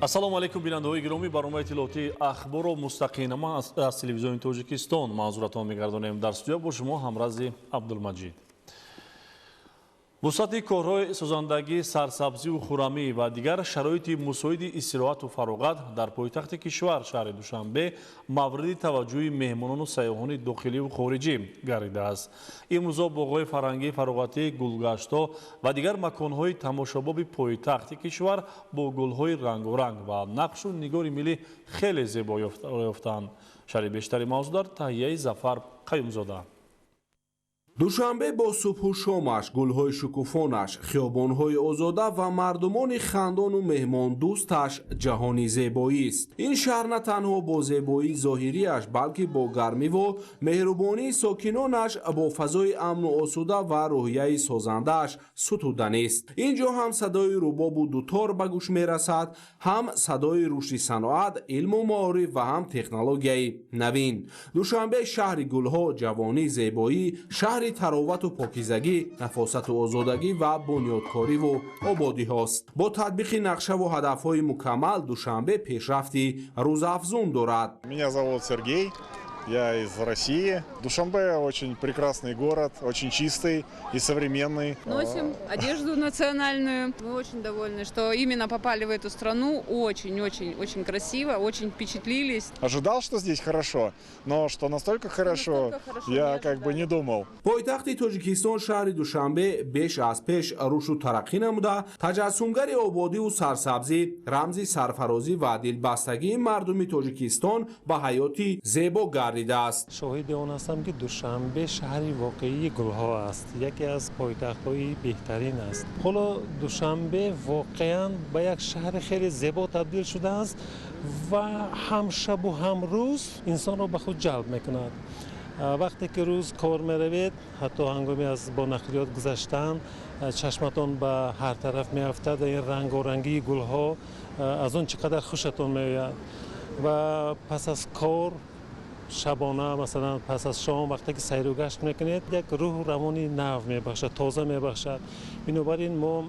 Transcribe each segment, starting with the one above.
Ассалому алайкум, бинандаҳои гиромӣ. Барномаи иттилоотии Ахборро мустақиман аз Телевизиони Тоҷикистон манзуратон мегардонем. Дар студия бо шумо Ҳамрази Абдулмаҷид. Вусъати корҳои созандагӣ, сарсабзиву хуррамӣ ва дигар шароити мусоиди истироҳату фароғат дар пойтахти кишвар, шаҳри Душанбе, мавриди таваҷҷӯҳи меҳмонону сайёҳони дохиливу хориҷӣ гардидааст. Имрӯзо боғҳои фарҳангӣ, фароғатӣ, гулгаштҳо ва дигар маконҳои тамошобоби пойтахти кишвар бо гулҳои рангоранг ва нақшу нигори миллӣ хеле зебо ёфтаанд. Шарҳи бештари мавзӯъ дар таҳияи Зафар Қаюмзода. Душанбе бо субҳу шомаш, гулҳои шукуфонаш, хиёбонҳои озода ва мардумони хандону меҳмондӯсташ ҷаҳони зебоист. Ин шаҳр на танҳо бо зебоии зоҳириаш, балки бо гармиву меҳрубонии сокинонаш, бо фазои амну осуда ва рӯҳияи созандааш сутуданист. Ин ҷо ҳам садои рубобу дутор ба гӯш мерасад, ҳам садои рушди саноат, илму маориф ва ҳам технологияи навин. Душанбе шаҳри гулҳо, ҷавонӣ, зебоӣ, шаҳри таровату покизагӣ, нафосату озодагӣ ва бунёдкориву ободиҳост. Бо татбиқи нақшаву ҳадафҳои мукаммал Душанбе пешрафти рӯзафзун дорад. Меня зовут Сергей, я из России. Душанбе очень прекрасный город, очень чистый и современный. Носим одежду национальную. Мы очень довольны, что именно попали в эту страну. Очень-очень-очень красиво, очень впечатлились. Ожидал, что здесь хорошо, но что настолько хорошо, Настолько хорошо я не как бы не ожидали. Думал. Пойтахти Тоҷикистон, шаҳри Душанбе, беш аз пеш рушду тараққӣ намуда, таҷассумгари ободиву сарсабзӣ, рамзи сарфарозӣ ва дилбастагии мардуми Тоҷикистон ба ҳаёти зебо гардидааст. Шоҳиди он ҳастам, ки Душанбе шаҳри воқеии гулҳо аст, яке аз пойтахтҳои беҳтарин аст. Ҳоло Душанбе воқеан ба як шаҳри хеле зебо табдил шудааст ва ҳам шабу ҳам рӯз инсонро ба худ ҷалб мекунад. Вақте ки рӯз кор меравед, ҳатто ҳангоми аз бо нақлиёт гузаштан, чашматон ба ҳар тараф меафтад ва ин рангорангии гулҳо, аз он чӣ қадар хушатон меояд. Ва пас аз кор, шабона, масалан, пас аз шом, вақте ки сайру гашт мекунед, як рӯҳу равони нав мебахшад, тоза мебахшад. Бинобар ин мо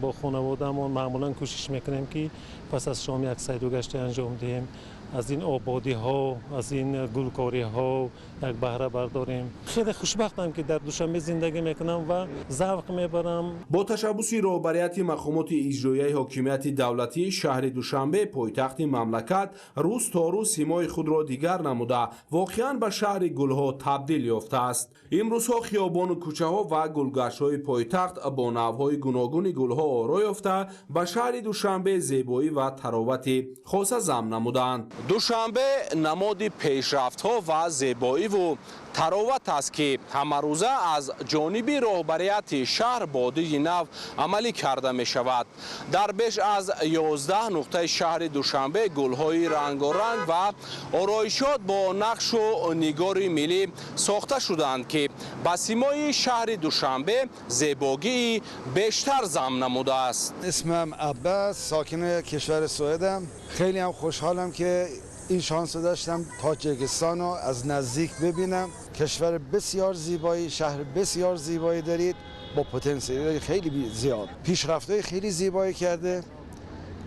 бо хонаводаамон маъмулан кӯшиш мекунем, ки пас аз шом як сайру гаште анҷом диҳем, аз ин ободиҳо, аз ин гулкориҳо як баҳра бардорем. Хеле хушбахтам, ки дар Душанбе зиндагӣ мекунам ва завқ мебарам. Бо ташаббуси роҳбарияти мақомоти иҷроияи ҳокимияти давлатии шаҳри Душанбе, пойтахти мамлакат рӯз то рӯз симои худро дигар намуда, воқеан ба шаҳри гулҳо табдил ёфтааст. Имрӯзҳо хиёбону кӯчаҳо ва гулгаштҳои пойтахт бо навъҳои гуногуни гулҳо оро ёфта, ба шаҳри Душанбе зебоӣ ва таровати хоса зам намуданд. Душанбе намоди пешрафтҳо ва зебоиву тароват аст, ки ҳамарӯза аз ҷониби роҳбарияти шаҳр бо диди нав амалӣ карда мешавад. Дар беш аз 11 нуқтаи шаҳри Душанбе гулҳои рангоранг ва ороишот бо нақшу нигори миллӣ сохта шудаанд, ки ба симои шаҳри Душанбе зебогии бештар зам намудааст. اسمم عباس، ساکن کشور سوئدم. خیلی هم خوشحالم که این شانس رو داشتم تاجیکستان رو از نزدیک ببینم. کشور بسیار زیبایی، شهر بسیار زیبایی دارید با پتانسیل خیلی زیاد. پیشرفت‌های خیلی زیبایی کرده،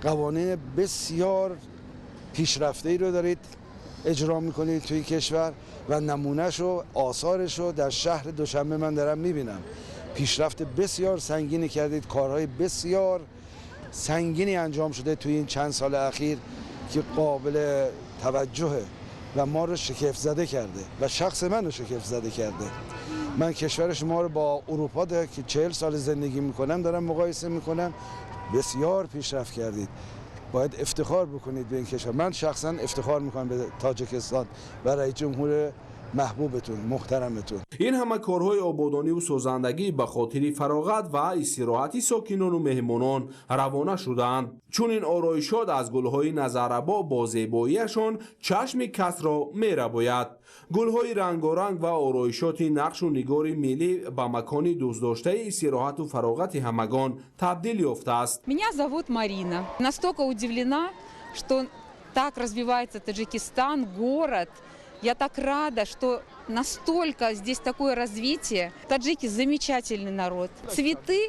قوانین بسیار پیشرفته رو دارید اجرا میکنید توی کشور و نمونهش و آثارش رو در شهر دوشنبه من دارم میبینم. پیشرفت بسیار سنگینی کردید، کارهای بسیار سنگینی انجام شده توی این چند سال اخیر که قابل توجهه و ما رو شگفت زده کرده و شخص من رو شگفت زده کرده. من کشور شما رو با اروپا ده که 40 سال زندگی میکنم دارم مقایسه میکنم. بسیار پیشرفت کردید، باید افتخار بکنید به این کشور. من شخصا افتخار میکنم به تاجیکستان و رئیس جمهور محبوبتون، محترمتون. Ин ҳама корҳои ободониву созандагӣ ба хотири фароғат ва истироҳати сокинону меҳмонон равона шудаанд. Чунин ороишот аз гулҳои назаррабо бо зебоиашон чашми касро мерабояд. Гулҳои рангоранг ва ороишоти нақшу нигори миллӣ ба макони дӯстдоштаи истироҳату фароғати ҳамагон табдил ёфтааст. Меня зовут Марина. Настолько удивлена, что так развивается Таджикистан, город. Я так рада, что настолько здесь такое развитие. Таджики замечательный народ. Цветы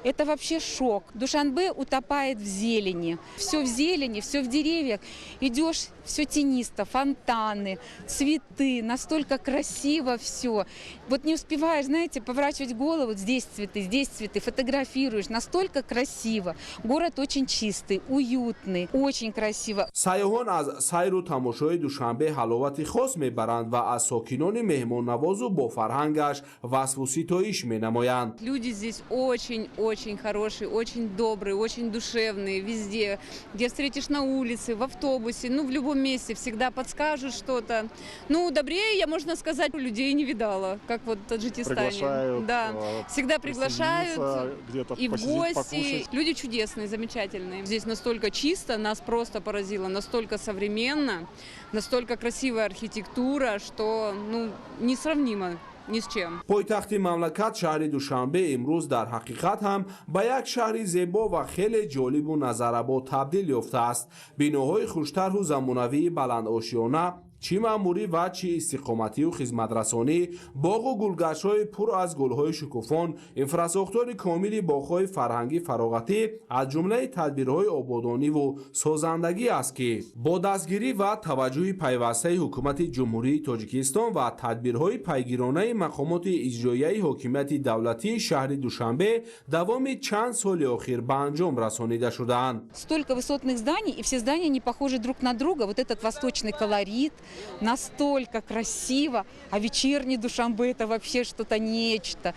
Это вообще шок. Душанбе утопает в зелени. Все в зелени, все в деревьях. Идешь, все тенисто, фонтаны, цветы. Настолько красиво все. Вот не успеваешь, знаете, поворачивать голову. Здесь цветы, фотографируешь. Настолько красиво. Город очень чистый, уютный, очень красиво. Сайёҳон аз сайру тамошои Душанбе ҳаловати хос мебаранд ва аз сокинони меҳмоннавозу бо фарҳангаш васфу ситоиш менамоянд. Люди здесь очень-очень хорошие, очень добрые, очень душевные. Везде, где встретишь на улице, в автобусе, ну, в любом месте всегда подскажут что-то. Ну, добрее я, можно сказать, людей не видала, как вот в Таджикистане. Приглашают, да, всегда приглашают где-то и в посидеть, гости. Покушать. Люди чудесные, замечательные. Здесь настолько чисто, нас просто поразило, настолько современно, настолько красивая архитектура, что, ну, несравнимо ни с чем. Пойтахти мамлакат шаҳри Душанбе имрӯз дар ҳақиқат ҳам ба як шаҳри зебо ва хеле ҷолибу назаррабо табдил ёфтааст. Биноҳои хуштарҳу замонавии баландошёна, чӣ маъмурӣ ва чӣ истиқоматию хизматрасонӣ, боғу гулгаштҳои пур аз гулҳои шукуфон, инфрасохтори комили боғҳои фарҳангӣ фароғатӣ аз ҷумлаи тадбирҳои ободониву созандагӣ аст, ки бо дастгирӣ ва таваҷҷӯҳи пайвастаи ҳукумати Ҷумҳурии Тоҷикистон ва тадбирҳои пайгиронаи мақомоти иҷроияи ҳокимияти давлатии шаҳри Душанбе давоми чанд соли охир ба анҷом расонида шудаанд. Столько высотных зданий, и все здания не похожи друг на друга. Вот этот восточный колорит, настолько красиво, а вечерний Душанбе — это вообще что-то нечто.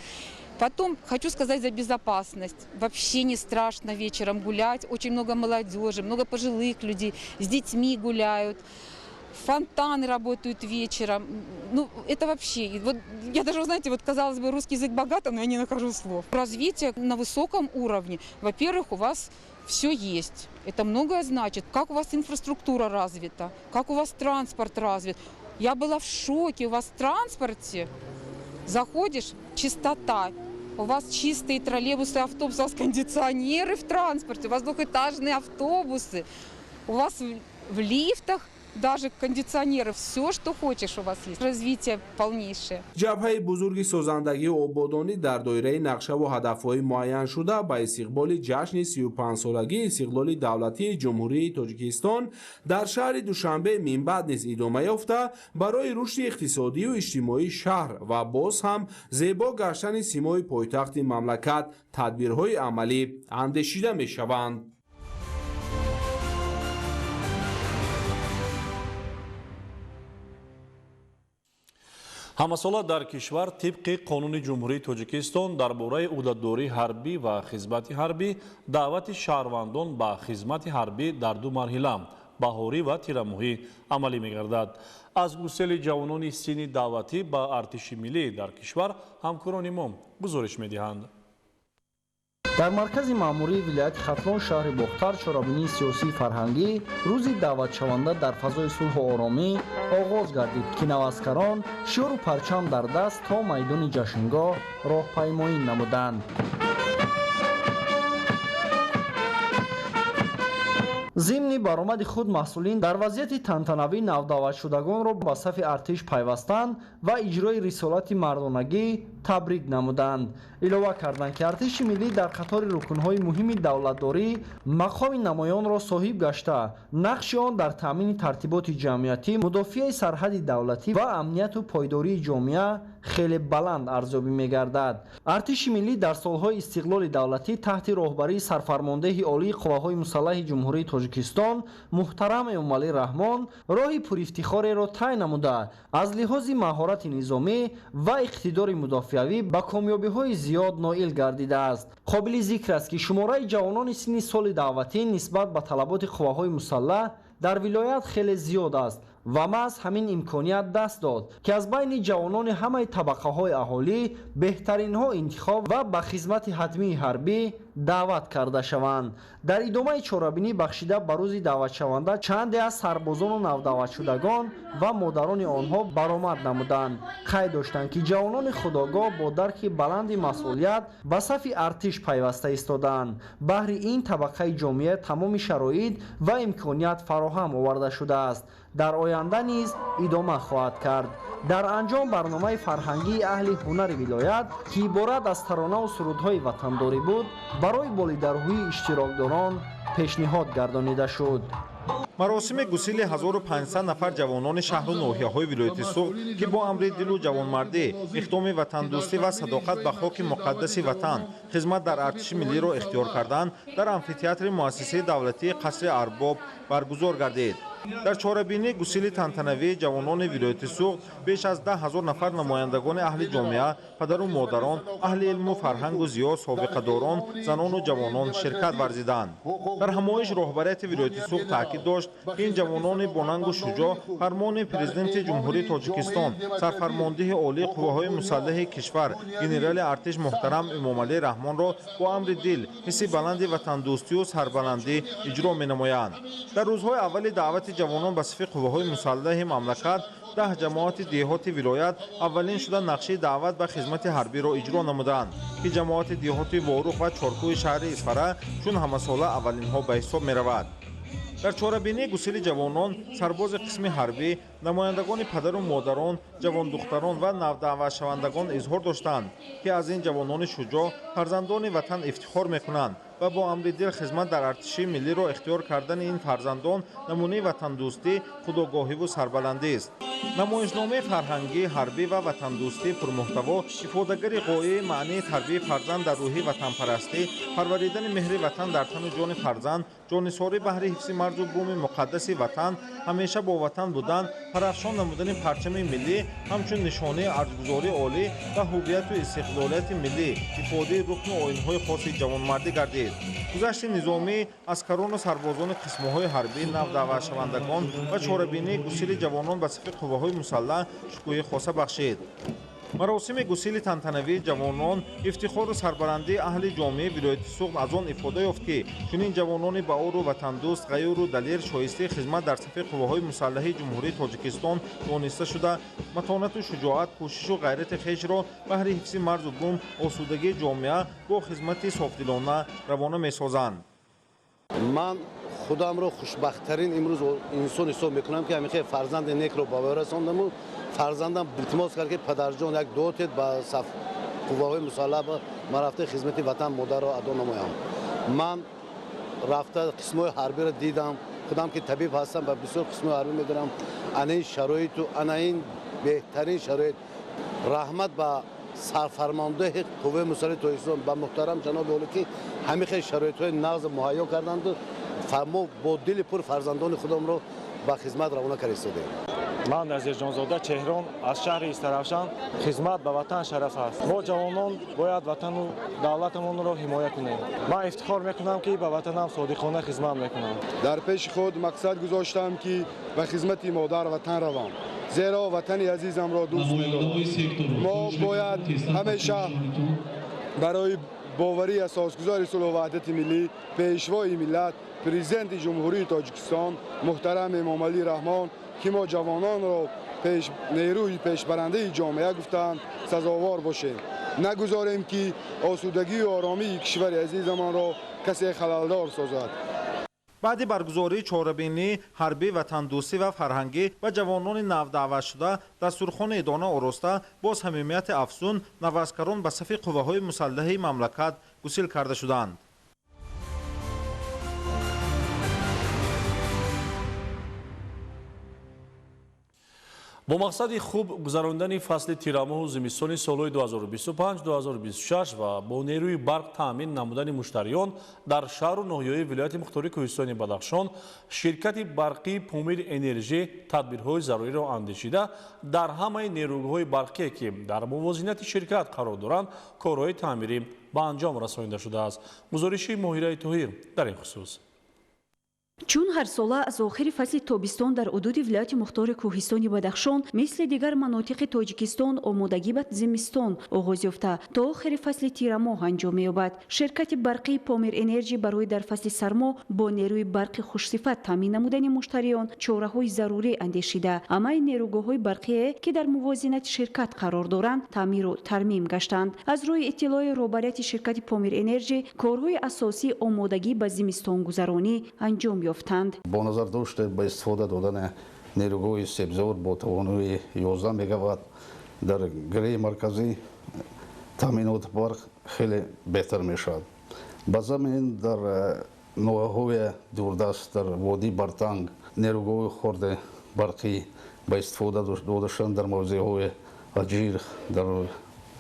Потом хочу сказать за безопасность. Вообще не страшно вечером гулять. Очень много молодежи, много пожилых людей, с детьми гуляют. Фонтаны работают вечером. Ну, это вообще... Вот, я даже, знаете, вот, казалось бы, русский язык богат, но я не нахожу слов. Развитие на высоком уровне. Во-первых, у вас все есть. Это многое значит. Как у вас инфраструктура развита, как у вас транспорт развит. Я была в шоке. У вас в транспорте заходишь, чистота. У вас чистые троллейбусы, автобусы, у вас кондиционеры в транспорте, у вас двухэтажные автобусы, у вас в лифтах даже кондиционеры, все, что хочешь, у вас есть. Развитие полнейшее. Ҷабҳаи бузурги созандагию ободонӣ дар доираи нақшаву ҳадафҳои муайяншуда ба истиқболи ҷашни 35-солагии истиқлоли давлатии Ҷумҳурии Тоҷикистон дар шаҳри Душанбе минбаъд низ идома ёфта, барои рушди иқтисодию иҷтимоии шаҳр ва боз ҳам зебо гаштани симои пойтахти мамлакат тадбирҳои амалӣ андешида мешаванд. Ҳамасола дар кишвар тибқи қонуни Ҷумҳурии Тоҷикистон дар бораи ӯҳдадории ҳарбӣ ва хизмати ҳарбӣ даъвати шаҳрвандон ба хизмати ҳарбӣ дар ду марҳила баҳорӣ ва тирамоҳӣ амалӣ мегардад. Аз гусели ҷавонони синни даъватӣ ба артиши миллӣ дар кишвар ҳамкорони мо гузориш медиҳанд. Дар маркази маъмурии вилояти Хатлон шаҳри Бохтар чорабинии сиёсии фарҳангӣ рӯзи даъватшаванда дар фазои сулҳу оромӣ оғоз гардид, ки наваскарон шиёру парчам дар даст то майдони ҷашнгоҳ роҳпаймоӣ намуданд. Зимни баромади худ маҳсулин дар вазъияти тантанавӣ навдаъватшудагонро ба сафи артиш пайвастанд ва иҷрои рисолати мардонагӣ табрик намуданд. Илова карданд, ки артиши миллӣ дар қатори рукнҳои муҳими давлатдорӣ мақоми намоёнро соҳиб гашта, нақши он дар таъмини тартиботи ҷамъиятӣ, мудофиаи сарҳади давлатӣ ва амнияту пойдории ҷомеа хеле баланд арзёбӣ мегардад. Артиши миллӣ дар солҳои истиқлоли давлатӣ таҳти роҳбарии сарфармондеҳи олии қувваҳои мусаллаҳи Ҷумҳурии Тоҷикистон муҳтарам Эмомалӣ Раҳмон роҳи пурифтихореро тай намуда, аз лиҳози маҳорати низомӣ ва иқтидори мудофиавӣ ба комёбиҳои зиёд ноил гардидааст. Қобили зикр аст, ки шумораи ҷавонони синни соли даъватӣ нисбат ба талаботи қувваҳои мусаллаҳ дар вилоят хеле зиёд аст ва маҳз ҳамин имконият даст дод, ки аз байни ҷавонони ҳамаи табақаҳои аҳолӣ беҳтаринҳо интихоб ва ба хизмати ҳатмии ҳарбӣ даъват карда шаванд. Дар идомаи чорабинӣ бахшида ба рӯзи даъватшаванда чанде аз сарбозону навдаъватшудагон ва модарони онҳо баромад намуданд. Қайд доштанд, ки ҷавонони худогоҳ бо дарки баланди масъулият ба сафи артиш пайваста истодаанд. Баҳри ин табақаи ҷомеа тамоми шароит ва имконият фароҳам оварда шудааст. Дар оянда низ идома хоҳад кард. Дар анҷом барномаи фарҳангии аҳли ҳунари вилоят, ки иборат аз таронаву сурудҳои ватандорӣ буд, Барои болидарҳои иштирокдорон пешниҳод гардонида шуд. Маросими гусили 1500 нафар ҷавонони шаҳру ноҳияҳои вилояти Суғд, ки бо амри дилу ҷавонмардӣ, иқдоми ватандӯстӣ ва садоқат ба хоки муқаддаси ватан хизмат дар артиши миллиро ихтиёр карданд, дар амфитеатри муассисаи давлатии Қасри Арбоб баргузор гардид. Дар чорабинии гусили тантанавии ҷавонони вилояти Суғд беш аз 10 000 нафар намояндагони аҳли ҷомеа, падару модарон, аҳли илму фарҳангу зиё, собиқадорон, занону ҷавонон ширкат варзиданд. Дар ҳамоиш роҳбарияти вилояти Суғд таъкид дошт, ки ин ҷавонони бонангу шуҷоъ фармони Президенти Ҷумҳурии Тоҷикистон, сарфармондиҳи олии қувваҳои мусаллаҳи кишвар, генерали артиш муҳтарам Эмомалӣ Раҳмонро бо амри дил, ҳисси баланди ватандӯстию сарбаландӣ иҷро менамоянд. Дар рӯзҳои аввали даъвати ҷавонон ба сафи қувваҳои мусаллаҳи мамлакат 10 ҷамоати деҳоти вилоят аввалин шуда нақшаи даъват ба хизмати ҳарбиро иҷро намуданд, ки ҷамоати деҳоти Ворух ва Чоркӯи шаҳри Исфара чун ҳамасола аввалинҳо ба ҳисоб меравад. Дар чорабинии гусили ҷавонон сарбози қисми ҳарбӣ, намояндагони падару модарон, ҷавондухтарон ва навдаъватшавандагон изҳор доштанд, ки аз ин ҷавонони шуҷоъ, фарзандони ватан ифтихор мекунанд ва бо амри дил хизмат дар артиши миллиро ихтиёр кардани ин фарзандон намунаи ватандӯстӣ, худогоҳиву сарбаландист. Намоишномаи фарҳангӣ, ҳарбӣ ва ватандӯстӣ пурмуҳтаво ифодагари ғояи маънии тарбияи фарзанд дар рӯҳи ватанпарастӣ, парваридани меҳри ватан дар тану ҷони фарзанд, ҷонисорӣ баҳри ҳифзи марзу буми муқаддаси ватан, ҳамеша бо ватан будан, парафшон намудани парчами миллӣ ҳамчун нишонаи арҷгузории олӣ ва ҳуввияту истиқлолияти миллӣ, ифодаи рукну оинҳои хоси ҷавонмардӣ гардид. Гузашти низомӣ аскарону сарбозони қисмҳои ҳарбӣ, навдаъватшавандагон ва чорабинии гусили ҷавонон ба сафи қувваҳои мусаллаҳ шукӯҳи хоса бахшид. Маросими гусили тантанавии ҷавонон ифтихору сарбаландии аҳли ҷомеаи вилояти Суғд аз он ифода ёфт, ки чунин ҷавонони баору ватандӯст, ғайюру далер шоистаи хизмат дар сафи қувваҳои мусаллаҳи Ҷумҳурии Тоҷикистон дониста шуда, матонату шуҷоат, кӯшишу ғайрати хешро баҳри ҳифзи марзу бум, осудагии ҷомеа бо хизмати софдилона равона месозанд. Ман худамро хушбахттарин имрӯз инсон ҳисоб мекунам, ки ҳамин фарзанди некро ба воя расондаму фарзандам илтимос кард, ки падарҷон, як дуо тед, ба саф қувваҳои мусаллаҳ ман рафта хизмати ватан модарро адо намоям. Ман рафта қисмҳои ҳарбиро дидам. Худам ки табиб ҳастам ва бисёр қисмҳои ҳарбӣ медонам. Ана ин шароиту ана ин беҳтарин шароит. Раҳмат ба сарфармондеҳи қувваи мусаллаҳи Тоҷикистон, ба муҳтарам ҷаноби олӣ, ки ҳамин хел шароитҳои нағз муҳайё карданду мо бо дили пур фарзандони худамро ба хизмат равона карда истодем. Ман Назирҷонзода Чеҳрон аз шаҳри Истаравшан. Хизмат ба ватан шараф аст. Мо ҷавонон бояд ватану давлатамонро ҳимоя кунем. Ман ифтихор мекунам, ки ба ватанам содиқона хизмат мекунам. Дар пеши худ мақсад гузоштам, ки ба хизмати модар ватан равам, зеро ватани азизамро дӯст медорам. Мо бояд ҳамеша барои боварии асосгузори сулҳу ваҳдати миллӣ, Пешвои миллат, Президенти Ҷумҳурии Тоҷикистон муҳтарам Эмомалӣ Раҳмон, ки мо ҷавононро нерӯи пешбарандаи ҷомеа гуфтаанд, сазовор бошем. Нагузорем, ки осудагию оромии кишвари азизамонро касе халалдор созад. Баъди баргузории чорабинӣ ҳарбӣ, ватандӯстӣ ва фарҳангӣ ба ҷавонони навдаъватшуда дастурхони идона ороста, бо самимияти афзун наваскарон ба сафи қувваҳои мусаллаҳи мамлакат гусил карда шуданд. Бо мақсади хуб гузарондани фасли тирамоҳу зимистони солҳои 2025-2026 ва бо нерӯи барқ таъмин намудани муштариён дар шаҳру ноҳияҳои вилояти мухтори Кӯҳистони Бадахшон, ширкати барқии Помир Энержӣ тадбирҳои заруриро андешида, дар ҳамаи нерӯгоҳҳои барқие, ки дар мувозинати ширкат қарор доранд, корҳои таъмирӣ ба анҷом расонида шудааст. Гузориши Моҳираи Тоҳир дар ин хусус. Чун ҳарсола аз охири фасли тобистон дар ҳудуди вилояти мухтори Кӯҳистони Бадахшон, мисли дигар манотиқи Тоҷикистон, омодагӣ ба зимистон оғоз ёфта, то охири фасли тирамоҳ анҷом меёбад, ширкати барқии Помир Энерҷи барои дар фасли сармо бо нерӯи барқи хушсифат таъмин намудани муштариён чораҳои зарурӣ андешида, ҳамаи нерӯгоҳҳои барқие, ки дар мувозинати ширкат қарор доранд, таъмиру тармим гаштанд. Аз рӯи иттилои роҳбарияти ширкати Помир Энерҷи, корҳои асосии омодагӣ ба зимистонгузаронӣ анҷом ёфтанд. Бо назардошт ба истифода додани нерӯгоҳи Себзор бо тавоноии 11 мегаватт дар гиреи марказӣ таъминоти барқ хеле беҳтар мешавад. Ба замин дар ноҳияҳои дурдаст, дар водии Бартанг нерӯгоҳи хурди барқӣ ба истифода дода шуданд, дар мавзеъҳои Аҷир, дар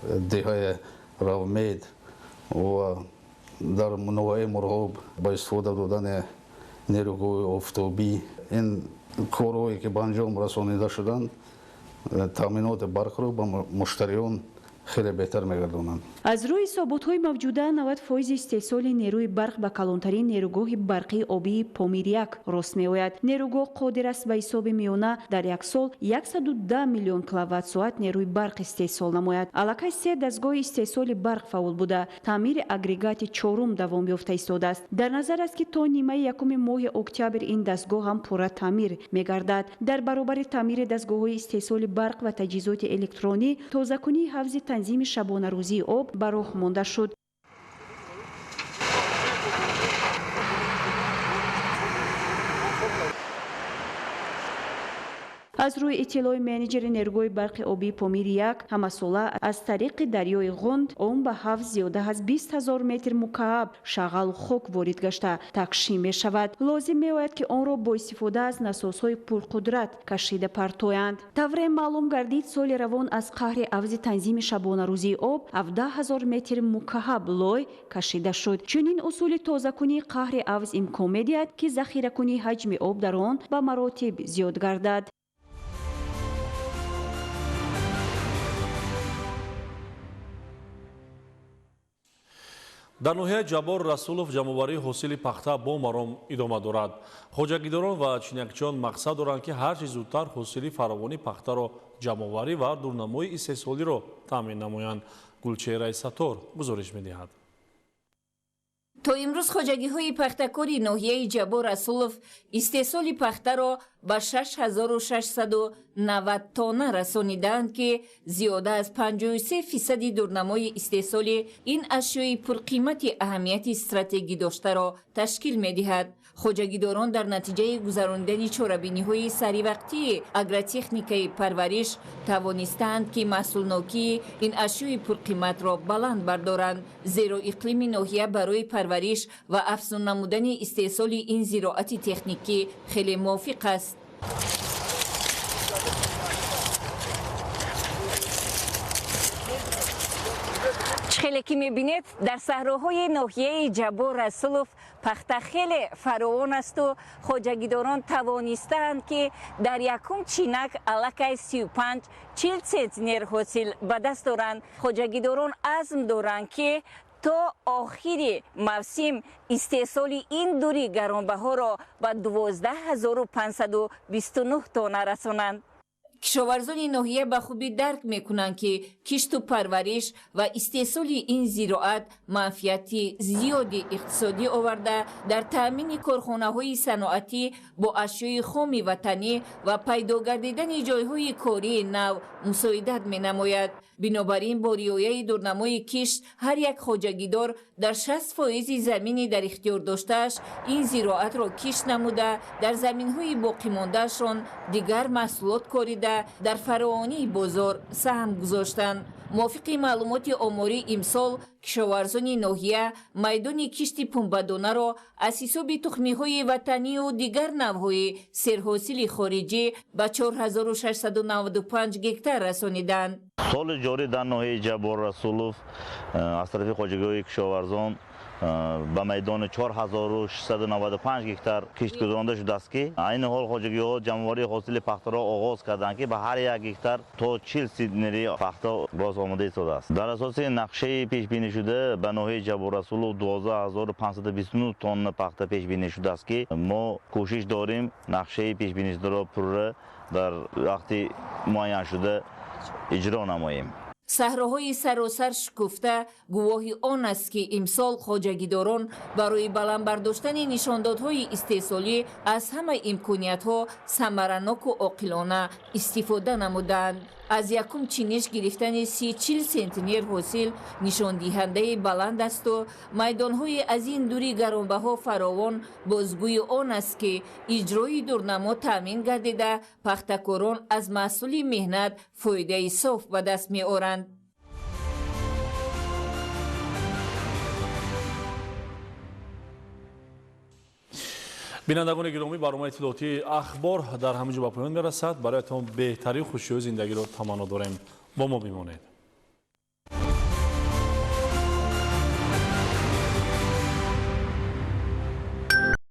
деҳаи Равмед ва дар ноҳияи Мурғоб ба истифода додани нерӯгоҳи офтобӣ. Ин корҳое ки ба анҷом расонида шуданд, таъминоти барқро ба муштариён хеле беҳтар мегардонанд. Аз рӯи ҳисоботҳои мавҷуда 90% истеҳсоли нерӯи барқ ба калонтарин нерӯгоҳи барқии обии Помир-1 рост меояд. Нерӯгоҳ қодир аст ба ҳисоби миёна дар як сол 110 миллион киловатт-соат нерӯи барқ истеҳсол намояд. Аллакай 3 дастгоҳи истеҳсоли барқ фаъол буда, таъмири агрегати чорум давом ёфта истодааст. Дар назар аст, ки то нимаи якуми моҳи октябр ин дастгоҳ ҳам пурра таъмир мегардад. Дар баробари таъмири дастгоҳҳои истеҳсоли барқ ва таҷҳизоти электронӣ, тозакунии ҳавзи танзими шабонарӯзии об ба роҳ монда шуд. Аз рӯи иттилои менеҷери нерӯгоҳи барқи обии Помир-1, ҳамасола аз тариқи дарёи Ғунд он ба ҳавз зиёда аз 20 000 метр мукааб шағалу хок ворид гашта тақшим мешавад. Лозим меояд, ки онро бо истифода аз насосҳои пурқудрат кашида партоянд. Тавре маълум гардид, соли равон аз қаҳри ҳавзи танзими шабонарӯзии об 17 000 метр мукааб лой кашида шуд. Чунин усули тозакунии қаҳри ҳавз имкон медиҳад, ки захиракунии ҳаҷми об дар он ба маротиб зиёд гардад. Дар ноҳияи Ҷаббор Расулов ҷамъоварии ҳосили пахта бо маром идома дорад. Хоҷагидорон ва чинакчиён мақсад доранд, ки ҳарчи зудтар ҳосили фаровони пахтаро ҷамъоварӣ ва дурнамои истеҳсолиро таъмин намоянд. Гулчеҳраи Саттор гузориш медиҳад. То имрӯз хоҷагиҳои пахтакори ноҳияи Ҷаббор Расулов истеҳсоли пахтаро ба 6690 тонна расонидаанд, ки зиёда аз 53% дурнамои истеҳсоли ин ашёи пурқимати аҳамияти стратегӣ доштаро ташкил медиҳад. Хоҷагидорон дар натиҷаи гузаронидани чорабиниҳои саривақтии агротехникаи парвариш тавонистаанд, ки маҳсулнокии ин ашёи пурқиматро баланд бардоранд, зеро иқлими ноҳия барои парвариш ва афзун намудани истеҳсоли ин зироати техникӣ хеле мувофиқ аст. Хеле ки мебинед, дар саҳроҳои ноҳияи Ҷаббор Расулов пахта хеле фаровон асту хоҷагидорон тавонистаанд, ки дар якум чинак аллакай 35-40 центнер ҳосил ба даст доранд. Хоҷагидорон азм доранд, ки то охири мавсим истеҳсоли ин дури гаронбаҳоро ба 12529 тонна расонанд. Кишоварзони ноҳия ба хубӣ дарк мекунанд, ки кишту парвариш ва истеҳсоли ин зироат манфиати зиёди иқтисодӣ оварда, дар таъмини корхонаҳои саноатӣ бо ашёи хоми ватанӣ ва пайдо гардидани ҷойҳои кории нав мусоидат менамояд. Бинобар ин, бо риояи дурнамои кишт ҳар як хоҷагидор дар 60% замини дар ихтиёр доштааш ин зироатро кишт намуда, дар заминҳои боқимондаашон дигар маҳсулот корида, дар фаровонии бозор саҳм гузоштанд. Мувофиқи маълумоти оморӣ, имсол кишоварзони ноҳия майдони кишти пунбадонаро аз ҳисоби тухмиҳои ватанию дигар навъҳои серҳосили хориҷӣ ба 4695 гектар расониданд. Соли ҷорӣ дар ноҳияи Ҷаббор Расулов аз тарафи хоҷагиҳои кишоварзон ба майдони 4695 гектар кишт гузаронда шудааст, ки айни ҳол хоҷагиҳо ҷамъоварии ҳосили пахтаро оғоз карданд, ки ба ҳар як гектар то 40 центнери пахта боз омода истодааст. Дар асоси нақшаи пешбинишуда ба ноҳияи Ҷаббор Расулов 12529 тонна пахта пешбинӣ шудааст, ки мо кӯшиш дорем нақшаи пешбинишударо пурра дар вақти муайяншуда иҷро намоем. Саҳроҳои саросар шукуфта гувоҳи он аст, ки имсол хоҷагидорон барои баланд бардоштани нишондодҳои истеҳсолӣ аз ҳама имкониятҳо самараноку оқилона истифода намуданд. Аз якум чиниш гирифтани 30-40 центнер ҳосил нишондиҳандаи баланд асту майдонҳои аз ин дури гаронбаҳо фаровон бозгӯи он аст, ки иҷрои дурнамо таъмин гардида, пахтакорон аз маҳсули меҳнат фоидаи соф ба даст меоранд. Бинандагони гиромӣ, барномаи иттилоотии Ахбор дар ҳамин ҷо ба поён мерасад. Бароятон беҳтарин хушиҳои зиндагиро таманно дорем. Бо мо бимонед.